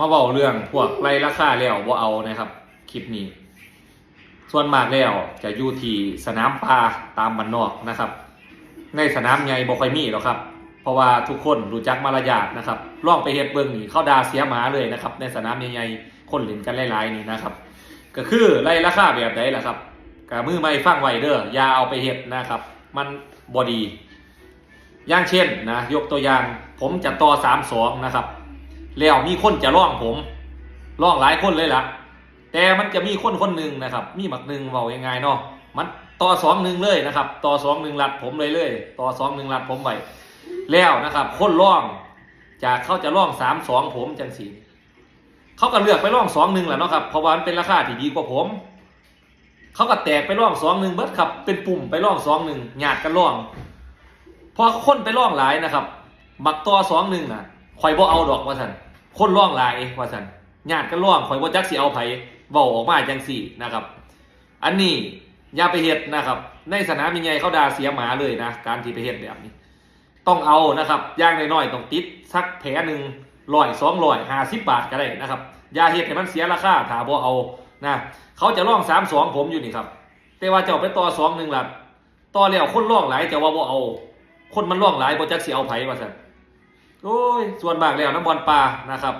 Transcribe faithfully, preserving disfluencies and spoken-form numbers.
มาเว้าเรื่องพวกไล่ราคาแล้วบ่เอานะครับ คลิปนี้ ส่วนมากแล้วจะอยู่ที่สนามป่าตามบ้านนอกนะครับ ในสนามใหญ่บ่ค่อยมีหรอกครับ เพราะว่าทุกคนรู้จักมารยาทนะครับ ลองไปเฮ็ดเบิ่งนี่ เขาด่าเสียหมาเลยนะครับ ในสนามใหญ่ๆ คนเล่นกันหลายๆนี่นะครับ ก็คือไล่ราคาแบบใดล่ะครับ ก็มือใหม่ฟังไว้เด้อ อย่าเอาไปเฮ็ดนะครับ มันบ่ดี อย่างเช่นนะ ยกตัวอย่าง ผมจะต่อสามสองนะครับ แล้วมีคนจะร้องผม ร้องหลายคนเลยล่ะ แต่มันจะมีคนคนหนึ่งนะครับ มีบักหนึ่ง เว้าง่ายๆเนาะ มันต่อสองหนึ่งเลยนะครับ ต่อสองหนึ่งลัดผมเลยเลย ต่อสองหนึ่งลัดผมไว้ แล้วนะครับ คนร้อง จากเขาจะร้องสามสองผมจังซี่ เขาก็เลือกไปร้องสองหนึ่งแหละเนาะครับ เพราะว่ามันเป็นราคาที่ดีกว่าผม เขาก็แตกไปร้องสองหนึ่งเบิดครับ เป็นปุ่มไปร้องสองหนึ่ง ญาติกันร้อง พอคนไปร้องหลายนะครับ บักต่อสองหนึ่งน่ะ ข่อยบ่เอาดอกว่าซั่น คนร้องหลายว่าซั่น ญาติกันร้อง ข่อยบ่จักสิเอาไผ เว้าออกมาจังซี่นะครับ อันนี้อย่าไปเฮ็ดนะครับ ในสนามใหญ่ๆเขาด่าเสียหมาเลยนะ การที่ไปเฮ็ดแบบนี้ ต้องเอานะครับ อย่างน้อยๆต้องติดสักแผลหนึ่ง ร้อย สองร้อย ห้าสิบบาทก็ได้นะครับ อย่าเฮ็ดให้มันเสียราคา ถ้าบ่เอานะ เขาจะร้องสามสองผมอยู่นี่ครับ แต่ว่าเจ้าไปต่อสองหนึ่งลัด ต่อแล้วคนร้องหลาย เจ้าว่าบ่เอา คนมันร้องหลาย บ่จักสิเอาไผว่าซั่น โอ้ย ส่วนมากแล้วนำบ่อนป่านะครับ